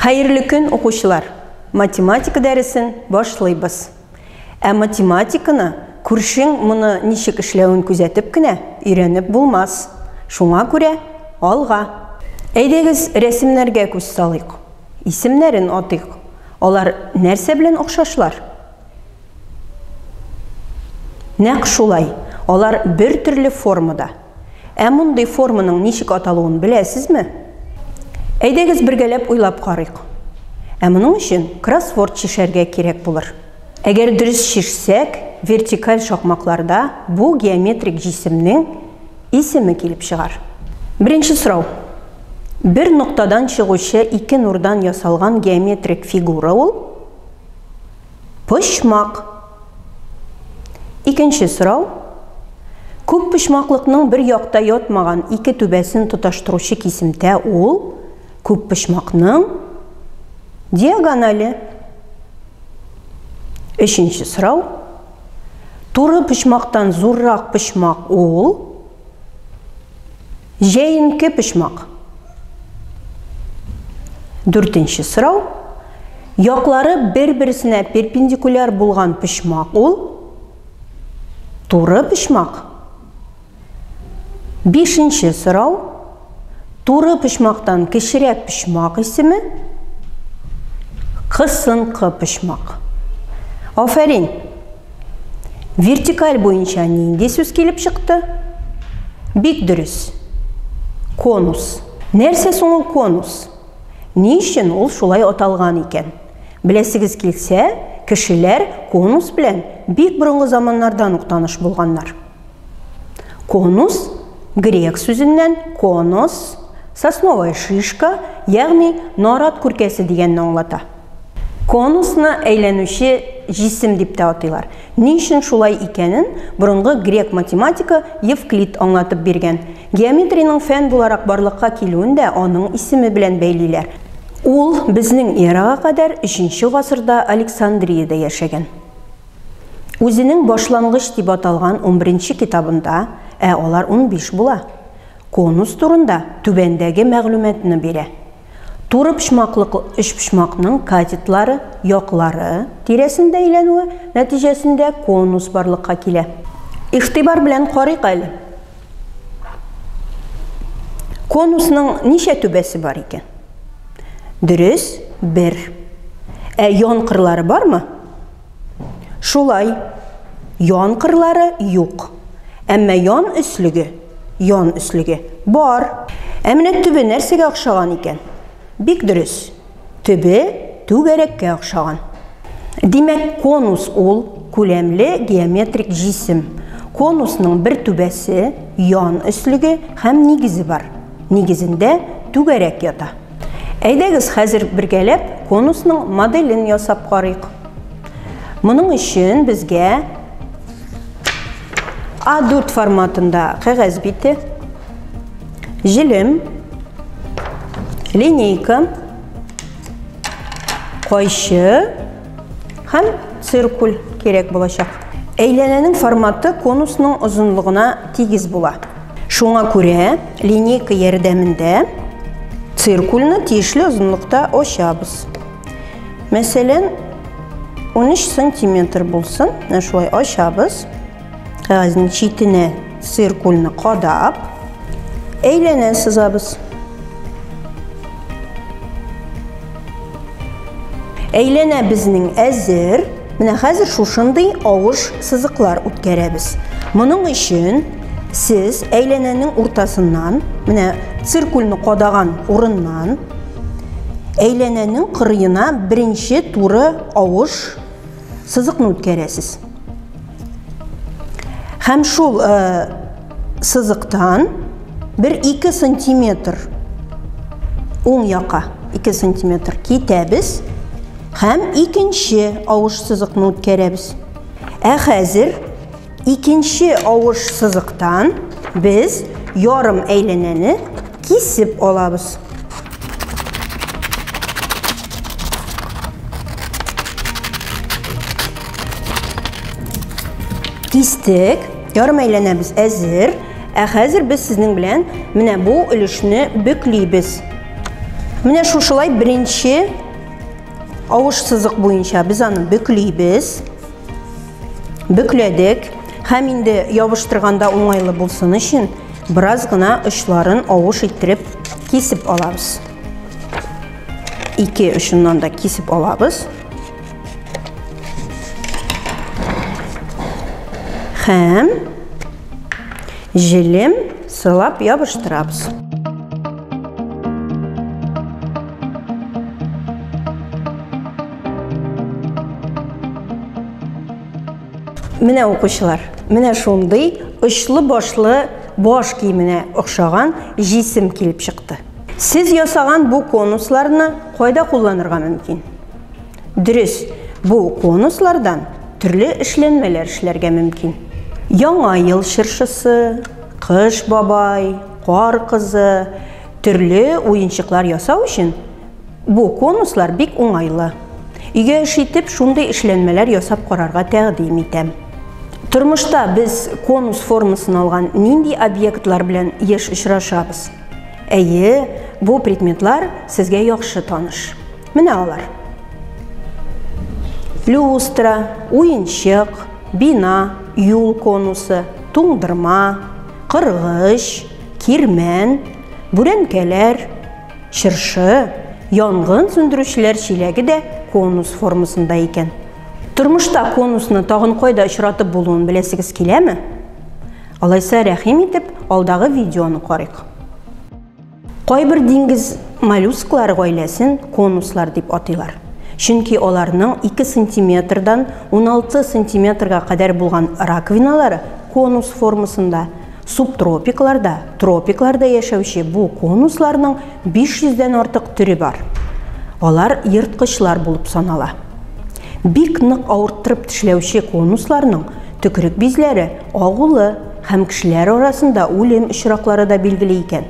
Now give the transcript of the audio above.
Хәерле көн, укучылар! Математика дәресен башлыйбыз. Ә математиканы күршең моны ничек эшләвен күзәтеп кенә өйрәнеп булмас. Шуңа күрә алга! Әйдәгез, рәсемнәргә күз салыйк. Исемнәрен атыйк. Алар нәрсә белән охшашлар? Нәкъ шулай, алар бер төрле формада. Ә мондый форманың ничек аталуын беләсезме? Әйдәгез бергәләп уйлап карыйк. Ә моның өчен кроссворд чишәргә кирәк булыр. Әгәр дөрес чишсәк, вертикаль шакмакларда бу геометрик җисемнең исеме килеп чыгар. Беренче сорау. Бер ноктадан чыгучы ике нурдан ясалган геометрик фигура ул? Почмак. Икенче сорау. Күп почмаклыкның бер якта ятмаган ике түбәсен тоташтыручы кисемтә ул күп почмакның диагонале. Өченче сорау. Туры почмактан зуррак почмак ул Җәенке почмак. Дүртенче сорау. Яклары бер-берсенә перпендикуляр булган почмак ул туры почмак. Бишенче сорау. Туры почмактан кечерәк почмак исеме кысынкы почмак. Афәрин! Вертикаль буенча нинди сүз килеп чыкты? Бик дөрес. Конус. Нәрсә соң ул конус? Ни өчен ул шулай аталган икән? Беләсегез килсә, кешеләр конус белән бик борынгы заманнардан ук таныш булганнар. Конус грек сүзеннән конос, сосновая шишка, ягъни нарат күркәсе дигәнне аңлата. Конусны әйләнүче җисем дип тә атыйлар. Ни өчен шулай икәнен борынгы грек математикы Евклид аңлатып биргән. Геометриянең фән буларак барлыкка килүен дә аның исеме белән бәйлиләр. Ул безнең эрага кадәр өченче гасырда Александриядә яшәгән. Үзенең Башлангыч дип аталган унберенче китабында, ә алар 15 була, конус турында түбәндәге мәгълүматны бирә. Туры почмаклык өчпочмакның катетлары, яклары, тирәсендә әйләнүе нәтиҗәсендә конус барлыкка килә. Игътибар белән карыйк әле. Конусның ничә түбәсе бар икән? Дөрес, бер. Ә ян кырлары бармы? Шулай, ян кырлары юк. Әмма ян өслеге, ян өслеге бар. Ә менә төбе нәрсәгә охшаган икән? Бик дөрес, төбе түгәрәккә охшаган. Димәк, конус ул күләмле геометрик җисем. Конусның бер түбәсе, ян өслеге һәм нигезе бар. Нигезендә түгәрәк ята. Әйдәгез, хәзер бергәләп конусның моделен ясап карыйк. Моның өчен безгә А4 форматында кәгазь бите, җилем, линейка, кайчы һәм циркуль кирәк булачак. Әйләнәнең форматы конусның озынлыгына тигез була. Шуңа күрә линейка ярдәмендә циркульны тиешле озынлыкта ачабыз. Мәсәлән, 13 сантиметр булсын, менә шулай ачабыз. Кәгазьнең читенә циркульны кадап, әйләнә сызабыз. Әйләнә безнең әзер. Менә хәзер шушындый авыш сызыклар үткәрәбез. Моның өчен сез әйләнәнең уртасыннан, менә циркульны кадаган урыннан, әйләнәнең кырыена беренче туры авыш сызыкны үткәрәсез. Һәм шул сызыктан бер 2 сантиметр уң якка 2 сантиметр китәбез һәм икенче авыш сызыкны үткәрәбез. Ә хәзер икенче авыш сызыктан без ярым әйләнәне кисеп алабыз. Кистек, ярым әйләнәбез әзер. Ә хәзер без сезнең белән менә бу өлешне бөклибез. Менә шушылай беренче авыш сызык буенча без аны бөклибез. Бөкләдек. Һәм инде ябыштырганда уңайлы булсын өчен бераз гына очларын авыш иттереп кисеп алабыз. Ике очыннан да кисеп алабыз. Һәм җелем сылап ябыштырабыз. Менә укучылар, менә шундый очлы башлы баш киеменә охшаган җисем килеп чыкты. Сез ясаган бу конусларны кайда кулланырга мөмкин? Дөрес, бу конуслардан төрле эшләнмәләр эшләргә мөмкин. Яңа ел чыршысы, Кыш бабай, Кар кызы, төрле уенчыклар ясау өчен бу конуслар бик уңайлы. Өйгә эш итеп шундый эшләнмәләр ясап карарга тәкъдим итәм. Тормышта без конус формасын алган нинди объектлар белән еш очрашабыз? Әйе, бу предметлар сезгә яхшы таныш. Менә алар. Люстра, уенчык, бина, юл конусы, туңдырма, кыргыч, кирмән, бүрәнкәләр, чыршы, янгын сүндерүчеләр чиләге дә конус формасында икән. Тормышта конусны тагын кайда очратып булуын беләсегез киләме? Алайса рәхим итеп, алдагы видеоны карыйк. Кайбер диңгез моллюсклары гаиләсен конуслар дип атыйлар. Чөнки аларның 2 сантиметрдан 16 сантиметрга кадәр булган раковиналары конус формасында. Субтропикларда, тропикларда яшәүче бу конусларның 500 дән артык төре бар. Алар ерткычлар булып санала. Бик нык авырттырып тешләүче конусларның төкерек бизләре агулы һәм кешеләр арасында үлем очраклары да билгеле икән.